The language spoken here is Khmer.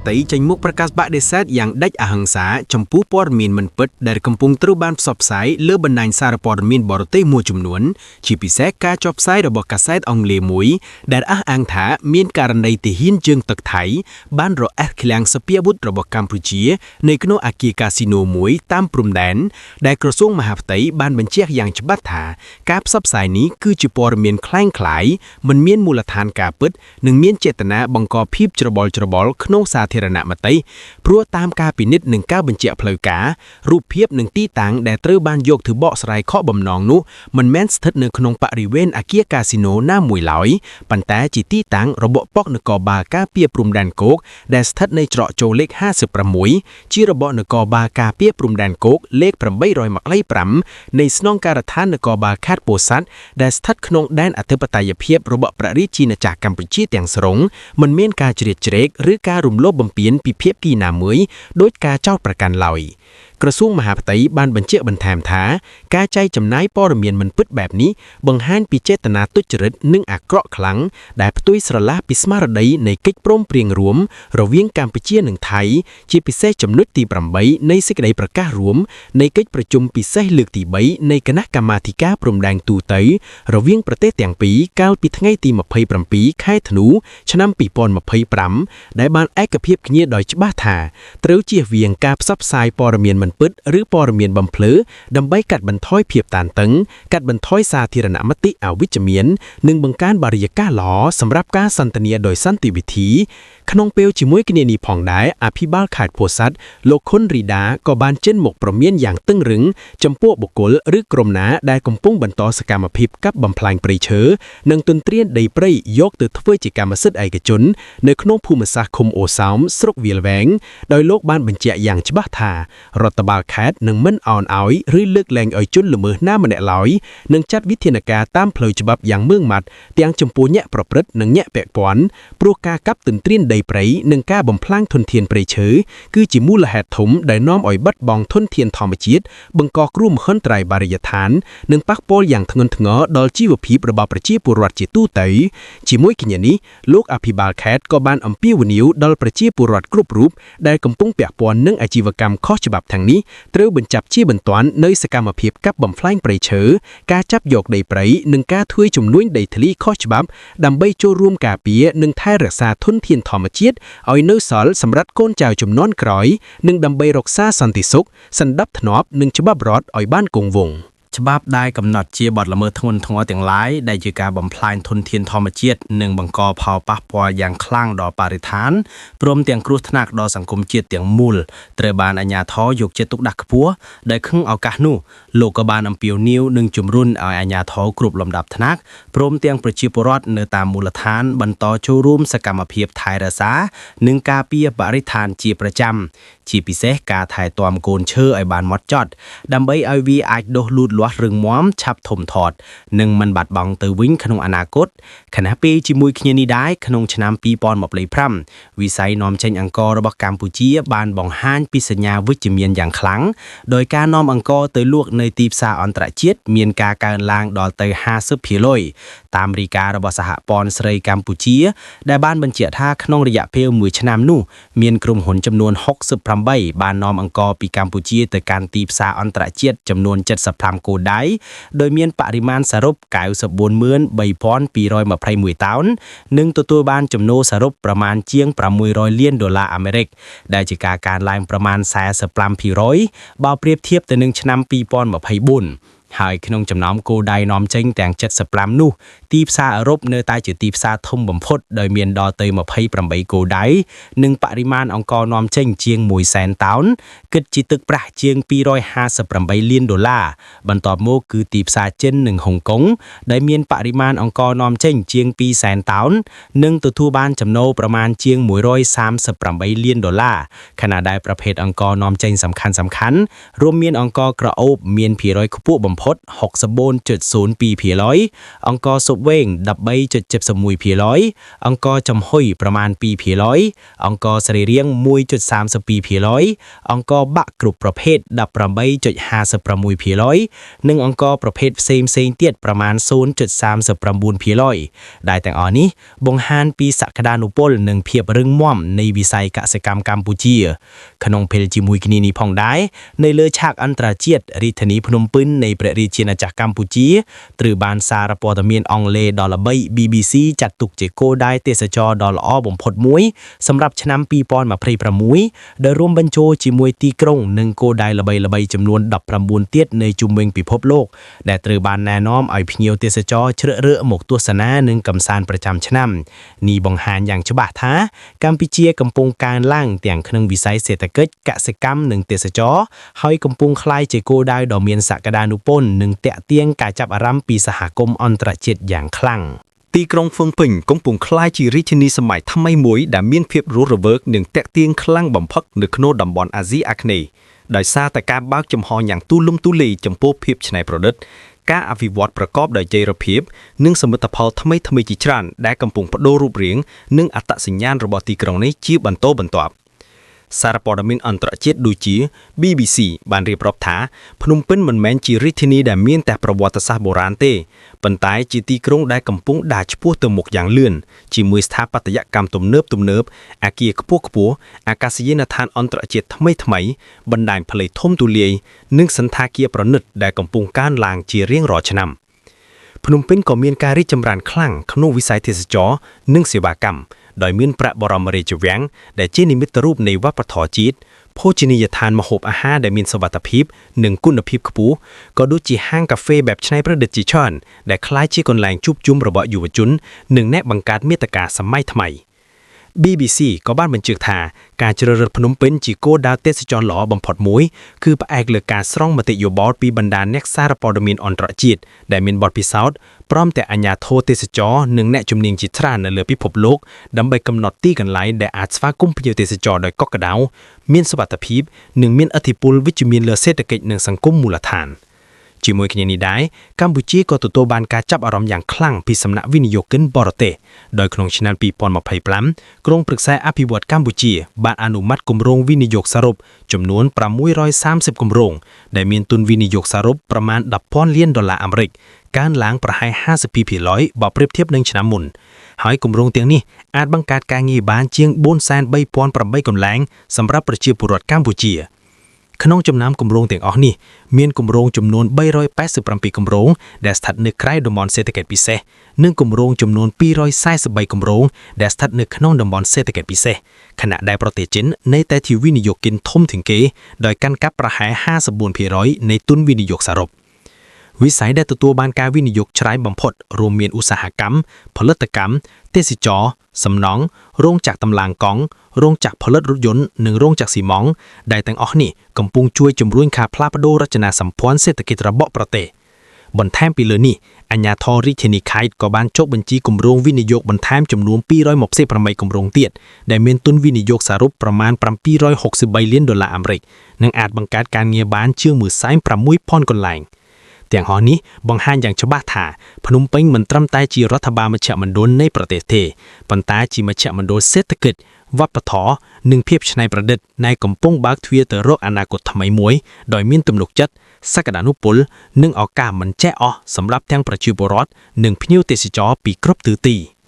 តីចេញមុខប្រកាសបដិសេធយ៉ាងដាច់អហិង្សាចំពោះព័ត៌មានមិនពិតដែលកំពុងត្រូវបានផ្សព្វផ្សាយលើបណ្ដាញសារព័ត៌មានបរទេសមួយចំនួនជាពិសេសការចុះផ្សាយរបស់កាសែតអង់គ្លេសមួយដែលអះអាងថាមានករណីទាហានជើងទឹកថៃបានរអេះឃ្លាំងសព្វាវុធរបស់កម្ពុជានៅក្នុងអគារកាស៊ីណូមួយតាមព្រំដែនដែលក្រសួងមហាផ្ទៃបានបញ្ជាក់យ៉ាងច្បាស់ថាការផ្សព្វផ្សាយនេះគឺជាព័ត៌មានក្លែងក្លាយមិនមានមូលដ្ឋានការពិតនិងមានចេតនាបង្កភាពច្របល់ច្របល់ក្នុងសាធារណមតិព្រោះតាមការពិនិត្យនិងការបញ្ជាក់ផ្លូវការរូបភាពនិងទីតាំងដែលត្រូវបានយកធ្វើបកស្រាយខកបំណងនោះមិនមែនស្ថិតនៅក្នុងបរិវេណអគារកាស៊ីណូណាមួយឡើយប៉ុន្តែជាទីតាំងរបស់ប៉ុស្តិ៍នគរបាលការពារព្រំដែនគោកដែលស្ថិតនៅច្រកចូលលេខ56ជារបបនគរបាលការពារព្រំដែនគោកលេខ825នៃស្នងការដ្ឋាននគរបាលខេត្តពោធិ៍សាត់ដែលស្ថិតក្នុងដែនអធិបតេយ្យភាពរបស់ព្រះរាជាណាចក្រកម្ពុជាទាំងស្រុងមិនមានការជ្រៀតជ្រែកឬការរំលោភបំពានពីភាគីណាមួយដោយការចោទប្រកាន់ឡើយក្រសួងមហាផ្ទៃបានបញ្ជាក់បន្ថែមថាការចែកចំណាយព័ត៌មានមិនពិតបែបនេះបង្ហាញពីចេតនាទុច្ចរិតនិងអាក្រក់ខ្លាំងដែលផ្ទុយស្រឡះពីស្មារតីនៃកិច្ចព្រមព្រៀងរួមរវាងកម្ពុជានិងថៃជាពិសេសចំណុចទី8នៃសេចក្តីប្រកាសរួមនៃកិច្ចប្រជុំពិសេសលើកទី3នៃគណៈកម្មាធិការព្រំដែនទូទៅរវាងប្រទេសទាំងពីរកាលពីថ្ងៃទី27ខែធ្នូឆ្នាំ2025ដែលបានឯកភាពគ្នាដោយច្បាស់ថាត្រូវជៀសវាងការផ្សព្វផ្សាយព័ត៌មានមិនពិតឬព័ត៌មានបំភ្លឺដើម្បីកាត់បន្ថយភាពតានតឹងកាត់បន្ថយសាធារណមតិអវិជ្ជមាននិងបង្កើនបរិយាកាសល្អសម្រាប់ការសន្ទនាដោយសន្តិវិធីក្នុងពេលជាមួយគ្នានេះផងដែរអភិបាលខេត្តពោធិ៍សាត់លោកខុនរីដាក៏បានចេញមុខប្រមានយ៉ាងតឹងរឹងចំពោះបុគ្គលឬក្រុមណាដែលកំពុងបន្តសកម្មភាពកាប់បំផ្លាញព្រៃឈើនិងទន្ទ្រានដីព្រៃយកទៅធ្វើជាកម្មសិទ្ធិឯកជននៅក្នុងភូមិសាស្ត្រឃុំអូសោមស្រុកវាលវែងដោយលោកបានបញ្ជាក់យ៉ាងច្បាស់ថារដ្ឋបាលខេត្តនឹងមិនអោនឲ្យឬលើកលែងឲ្យជនល្មើសណាម្នាក់ឡើយនិងចាត់វិធានការតាមផ្លូវច្បាប់យ៉ាងម៉ឺងម៉ាត់ទាំងចំពោះអ្នកប្រព្រឹត្តនិងអ្នកពាក់ព័ន្ធព្រោះការកាប់ទន្ទ្រានដីព្រៃនិងការបំផ្លាញធនធានព្រៃឈើគឺជាមូលហេតុធំដែលនាំឲ្យបាត់បង់ធនធានធម្មជាតិបង្កគ្រោះមហន្តរាយបរិយាស្ថាននិងប៉ះពាល់យ៉ាងធ្ងន់ធ្ងរដល់ជីវភាពរបស់ប្រជាពលរដ្ឋជាទូទៅជាមួយគ្នានេះលោកអភិបាលខេត្តក៏បានអំពាវនាវដល់ប្រជាពលរដ្ឋគ្រប់រូបដែលកំពុងពាក់ព័ន្ធនឹងអាជីវកម្មខុសច្បាប់ទាំងនេះត្រូវបញ្ចប់ជាបន្ទាន់នៅសកម្មភាពកាប់បំផ្លាញព្រៃឈើការចាប់យកដីព្រៃនិងការធ្វើជំនួញដីធ្លីខុសច្បាប់ដើម្បីចូលរួមការពារនិងថែរក្សាធនធានធម្មជាតិឲ្យនៅសល់សម្រាប់កូនចៅជំនាន់ក្រោយនិងដើម្បីរក្សាសន្តិសុខសណ្ដាប់ធ្នាប់និងច្បាប់រដ្ឋឲ្យបានគង់វង្ស ច្បាប់ដែលកំណត់ជាបទល្មើសធ្ងន់ធ្ងរទាំងឡាយដែលជាការបំផ្លាញធនធានធម្មជាតិនិងបង្កផលប៉ះពាល់យ៉ាងខ្លាំងដល់បរិស្ថានព្រមទាំងគ្រោះថ្នាក់ដល់សង្គមជាតិទាំងមូលត្រូវបានអាជ្ញាធរយកចិត្តទុកដាក់ខ្ពស់ដែលក្នុងឱកាសនោះលោកក៏បានអំពាវនាវនិងជំរុញឲ្យអាជ្ញាធរគ្រប់លំដាប់ថ្នាក់ព្រមទាំងប្រជាពលរដ្ឋនៅតាមមូលដ្ឋានបន្តចូលរួមសកម្មភាពថែរក្សានិងការពារបរិស្ថានជាប្រចាំជាពិសេសការថែទាំកូនឈើឲ្យបានហ្មត់ចត់ដើម្បីឲ្យវាអាចដុះលូតលាស់រឹងមាំឆាប់ធំធាត់និងមិនបាត់បង់ទៅវិញក្នុងអនាគតខណៈពេលជាមួយគ្នានេះដែរក្នុងឆ្នាំ2025វិស័យនាំចេញអង្កររបស់កម្ពុជាបានបង្ហាញពីសញ្ញាវិជ្ជមានយ៉ាងខ្លាំងដោយការនាំអង្ករទៅលក់នៅទីផ្សារអន្តរជាតិមានការកើនឡើងដល់ទៅ50%តាមរាយការណ៍របស់សហព័ន្ធស្រីកម្ពុជាដែលបានបញ្ជាក់ថាក្នុងរយៈពេលមួយឆ្នាំនោះមានក្រុមហ៊ុនចំនួន68បាននាំអង្ករពីកម្ពុជាទៅកាន់ទីផ្សារអន្តរជាតិចំនួន75គោលដៅដោយមានបរិមាណសរុប943,221តោននិងទទួលបានចំណូលសរុបប្រមាណជាង600លានដុល្លារអាមេរិកដែលជាការកើនឡើងប្រមាណ45%បើប្រៀបធៀបទៅនឹងឆ្នាំ2024ហើយក្នុងចំណោមគោលដៅនាំចេញទាំង75នោះទីផ្សារអឺរ៉ុបនៅតែជាទីផ្សារធំបំផុតដោយមានដល់ទៅ28គោលដៅនិងបរិមាណអង្ករនាំចេញជាង1សែនតោនគិតជាទឹកប្រាក់ជាង258លានដុល្លារបន្ទាប់មកគឺទីផ្សារចិននិងហុងកុងដែលមានបរិមាណអង្ករនាំចេញជាង2សែនតោននិងទទួលបានចំណូលប្រមាណជាង138លានដុល្លារខណៈដែលប្រភេទអង្ករនាំចេញសំខាន់ៗរួមមានអង្ករក្រអូបមានភាគរយខ្ពស់បំផុត ផុត64.02%អង្ករស៊ុបវែង13.71%អង្ករចំហុយប្រមាណ2%អង្ករសរីរាង្គ1.32%អង្ករបាក់គ្រប់ប្រភេទ18.56%និងអង្ករប្រភេទផ្សេងផ្សេងទៀតប្រមាណ0.39%ដែលទាំងអស់នេះបង្ហាញពីសក្តានុពលនិងភាពរឹងមាំនៃវិស័យកសិកម្មកម្ពុជា ក្នុងពេលជាមួយគ្នានេះផងដែរនៅលើឆាកអន្តរជាតិរាជធានីភ្នំពេញនៃព្រះរាជាណាចក្រកម្ពុជាត្រូវបានសារព័ត៌មានអង់គ្លេសដ៏ល្បី BBC ចាត់ទុកជាគោលដៅទេសចរដ៏ល្អបំផុតមួយសម្រាប់ឆ្នាំ2026ដែលរួមបញ្ចូលជាមួយទីក្រុងនិងគោលដៅល្បីៗចំនួន19ទៀតនៅជុំវិញពិភពលោកដែលត្រូវបានណែនាំឲ្យភ្ញៀវទេសចរជ្រើសរើសមកទស្សនានិងកម្សាន្តប្រចាំឆ្នាំនេះបង្ហាញយ៉ាងច្បាស់ថាកម្ពុជាកំពុងកើនឡើងទាំងក្នុងវិស័យសេដ្ឋកិច្ចកសិកម្មនិងទេសចរហើយកំពុងក្លាយជាគោលដៅដ៏មានសក្តានុពលនិងទាក់ទាញការចាប់អារម្មណ៍ពីសហគមន៍អន្តរជាតិយ៉ាងខ្លាំង ទីក្រុងហ្វឹងពេញកំពុងក្លាយជារាជធានីសម័យថ្មីមួយដែលមានភាពរស់រវើកនិងទាក់ទាញខ្លាំងបំផុតនៅក្នុងតំបន់អាស៊ីអាគ្នេយ៍ដោយសារតែការបើកចំហយ៉ាងទូលំទូលាយចំពោះភាពច្នៃប្រឌិតការអភិវឌ្ឍប្រកបដោយចីរភាពនិងសមិទ្ធផលថ្មីៗជាច្រើនដែលកំពុងប្ដូររូបរាងនិងអត្តសញ្ញាណរបស់ទីក្រុងនេះជាបន្តបន្ទាប់សារព័ត៌មានអន្តរជាតិដូចជា BBC បានរៀបរាប់ថាភ្នំពេញមិនមែនជារាជធានីដែលមានតែប្រវត្តិសាស្ត្របុរាណទេប៉ុន្តែជាទីក្រុងដែលកំពុងដើរឆ្ពោះទៅមុខយ៉ាងលឿនជាមួយស្ថាបត្យកម្មទំនើបទំនើបអាគារខ្ពស់ខ្ពស់អាកាសយានដ្ឋានអន្តរជាតិថ្មីថ្មីបណ្ដាញផ្លូវធំទូលាយនិងសណ្ឋាគារប្រណិតដែលកំពុងកើនឡើងជារៀងរាល់ឆ្នាំភ្នំពេញក៏មានការរីកចម្រើនខ្លាំងក្នុងវិស័យទេសចរណ៍និងសេវាកម្មដោយមានព្រះបរមរាជវាំងដែលជានិមិត្តរូបនៃវប្បធម៌ជាតិភោជនីយដ្ឋានម្ហូបអាហារដែលមានសុវត្ថិភាពនិងគុណភាពខ្ពស់ក៏ដូចជាហាងកាហ្វេបែបច្នៃប្រឌិតជាច្រើនដែលក្លាយជាកន្លែងជួបជុំរបស់យុវជននិងអ្នកបង្កើតមាតិកាសម័យថ្មី BBC ក៏បានបញ្ជាក់ថាការជ្រើសរើសភ្នំពេញជាគោលដៅទេសចរណ៍ល្អបំផុតមួយគឺផ្អែកលើការស្រង់មតិយោបល់ពីបណ្ដាអ្នកសារព័ត៌មានអន្តរជាតិដែលមានបទពិសោធន៍ព្រមទាំងអាជ្ញាធរទេសចរនិងអ្នកជំនាញជាច្រើននៅលើពិភពលោកដើម្បីកំណត់ទីកន្លែងដែលអាចស្វាគមន៍ភ្ញៀវទេសចរដោយកក់ក្ដៅមានសុវត្ថិភាពនិងមានឥទ្ធិពលវិជ្ជមានលើសេដ្ឋកិច្ចនិងសង្គមមូលដ្ឋានជាមួយគ្នានេះដែរកម្ពុជាក៏ទទួលបានការចាប់អារម្មណ៍យ៉ាងខ្លាំងពីសំណាក់វិនិយោគិនបរទេសដោយក្នុងឆ្នាំ2025ក្រុមប្រឹក្សាអភិវឌ្ឍកម្ពុជាបានអនុម័តគម្រោងវិនិយោគសរុបចំនួន630គម្រោងដែលមានទុនវិនិយោគសរុបប្រមាណ10,000លានដុល្លារអាមេរិកកើនឡើងប្រហែល52%បើប្រៀបធៀបនឹងឆ្នាំមុនហើយគម្រោងទាំងនេះអាចបង្កើតការងារបានជាង438,008កន្លែងសម្រាប់ប្រជាពលរដ្ឋកម្ពុជាក្នុងចំណោមគម្រោងទាំងអស់នេះមានគម្រោងចំនួន387គម្រោងដែលស្ថិតនៅក្រៅតំបន់សេដ្ឋកិច្ចពិសេសនិងគម្រោងចំនួន243គម្រោងដែលស្ថិតនៅក្នុងតំបន់សេដ្ឋកិច្ចពិសេសខណៈដែលប្រទេសចិននៅតែជាវិនិយោគិនធំជាងគេដោយកាន់កាប់ប្រហែល54%នៃទុនវិនិយោគសរុបវិស័យដែលទទួលបានការវិនិយោគច្រើនបំផុតរួមមានឧស្សាហកម្មផលិតកម្មទេសចរសំណង់រោងចក្រតម្លើងកង់រោងចក្រផលិតរថយន្តនិងរោងចក្រស៊ីម៉ងត៍ដែលទាំងអស់នេះកំពុងជួយជំរុញការផ្លាស់ប្ដូររចនាសម្ព័ន្ធសេដ្ឋកិច្ចរបស់ប្រទេសបន្ថែមពីលើនេះអាជ្ញាធររាជធានីខេត្តក៏បានចុះបញ្ជីគម្រោងវិនិយោគបន្ថែមចំនួន228គម្រោងទៀតដែលមានទុនវិនិយោគសរុបប្រមាណ763លានដុល្លារអាមេរិកនិងអាចបង្កើតការងារបានជាង160,000កន្លែងទាំងអស់នេះបង្ហាញយ៉ាងច្បាស់ថាភ្នំពេញមិនត្រឹមតែជារដ្ឋបាលមជ្ឈមណ្ឌលនៃប្រទេសទេប៉ុន្តែជាមជ្ឈមណ្ឌលសេដ្ឋកិច្ចវប្បធម៌និងភាពច្នៃប្រឌិតដែលកំពុងបើកទ្វារទៅរកអនាគតថ្មីមួយដោយមានទំនុកចិត្តសក្តានុពលនិងឱកាសមិនចេះអស់សម្រាប់ទាំងប្រជាពលរដ្ឋនិងភ្ញៀវទេសចរពីគ្រប់ទិសទី។